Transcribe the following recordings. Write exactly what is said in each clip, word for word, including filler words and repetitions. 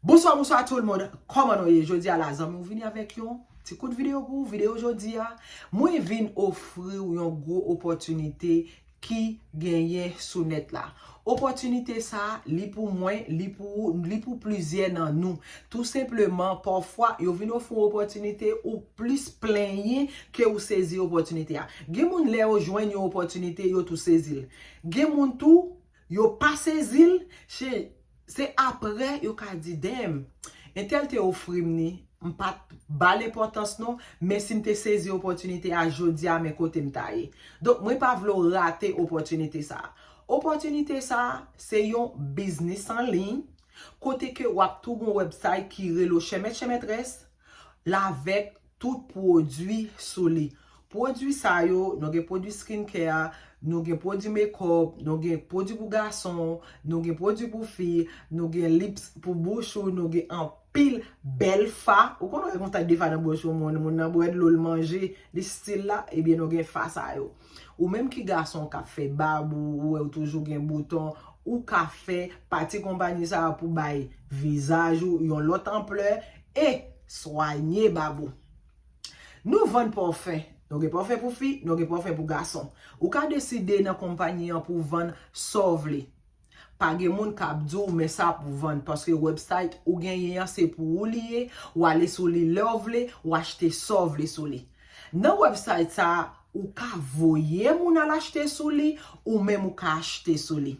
Bonswa, bonswa tout le monde. Kòman nou ye? Jodi a la, zanmi, ou vini avèk yon ti kout videyo pou ou. Videyo jodi a, mwen vin ofri w yon gwo opòtinite ki genyen sou nèt la. Opòtinite sa, li pou mwen, li pou ou, li pou plizyè nan nou. Tou senpleman, pafwa, yo vin ofri w opòtinite, ou plis plenyen ke ou sezi opòtinite a. Gen moun, lè yo jwenn yon opòtinite, yo tou sezi l. Gen moun tou, yo pa sezi l, se, se apre yo ka di, "Damn, entèl te ofri m ni, m pa t ba l enpòtans non, men si m te sezi opòtinite a jodi a, men kote m ta ye." Donk, mwen pa vle w rate opòtinite sa a. Opòtinite sa a, se yon biznis an liy, kote ke w ap tou gon website ki rele w chèmèt chèmètrès, lavèk tout pwodui sou li. Pwodui sa yo, nou gen pwodui skincare, nou gen pwodui makeup, nou gen pwodui pou gason, nou gen pwodui pou fi, nou gen lips pou bouch ou, nou gen anpil bèl fa. Ou konn wè konsa defa nan bouch ou, moun, moun nan bwè dlo, l manje, li stil la, ebyen nou gen fa sa yo. Ou menm ki gason k ap fè bab ou, ou wè ou toujou gen bouton, ou ka fè pati konpayi sa a pou bay vizaj ou yon lòt anplè e swanye bab ou. Nou vann pòfen. Nou gen pòfen pou fi, nou gen pòfen pou gason. Ou ka deside nan konpayi an pou vann sa w vle. Pa gen moun k ap di w men sa pou vann, paske website ou genyen an se pou ou li ye, w ale sou li lè w vle, w achte sa w vle sou li. Nan website sa a, ou ka voye moun al achte sou li, ou menm ou ka achte sou li.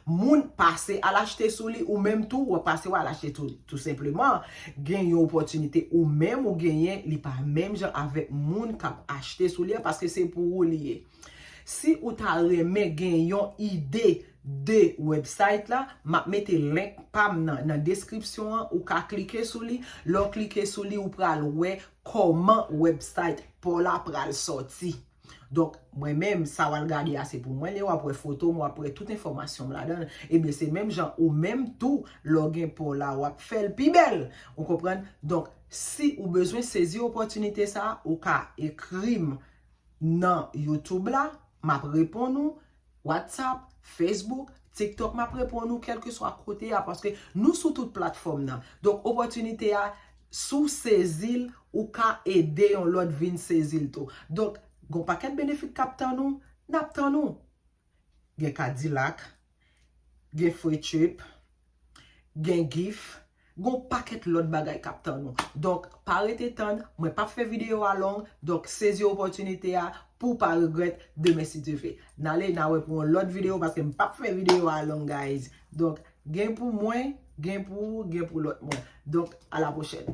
Moun pase al achte sou li, ou menm tou, w ap pase w al achte tou, tou senpleman. Gen yon opòtinite ou menm ou genyen, li pa menm jan avèk moun k ap achte sou li an, paske se pou ou li ye. Si ou ta renmen gen yon ide de website la, m ap mete link pa m nan, nan deskripsyon an, ou ka klike sou li. Lè w klike sou li, ou pral wè kòman website pa w la pral sòti. Donk, mwen menm, sa w al gade a, se pou mwen li ye, w ap wè foto m, w ap wè tout enfòmasyon m ladan l. Ebyen, se menm jan ou menm tou, lè w gen pa w la, w ap fè l pi bèl. Ou konprann? Donk, si ou bezwen sezi opòtinite sa a, ou ka ekri m nan YouTube la, m ap reponn ou, WhatsApp, Facebook, TikTok, m ap reponn ou kèlkeswa kote a, paske nou sou tout platfòm nan. Donk, opòtinite a, si w sezi l, ou ka ede yon lòt vin sezi l tou. Donk, gon pakèt benefit k ap tann ou, n ap tann ou. Gen Cadillac, gen free trip, gen gift, gon pakèt lòt bagay k ap tann ou. Donk, pa rete tann, mwen p ap fè videyo a long, donk sezi opòtinite a pou w pa regrèt demen si Dye vle. N ale, n a wè pou yon lòt videyo, paske m p ap fè videyo a long, guys. Donk, gen pou mwen, gen pou ou, gen pou lòt moun. Donk, a la pwochèn.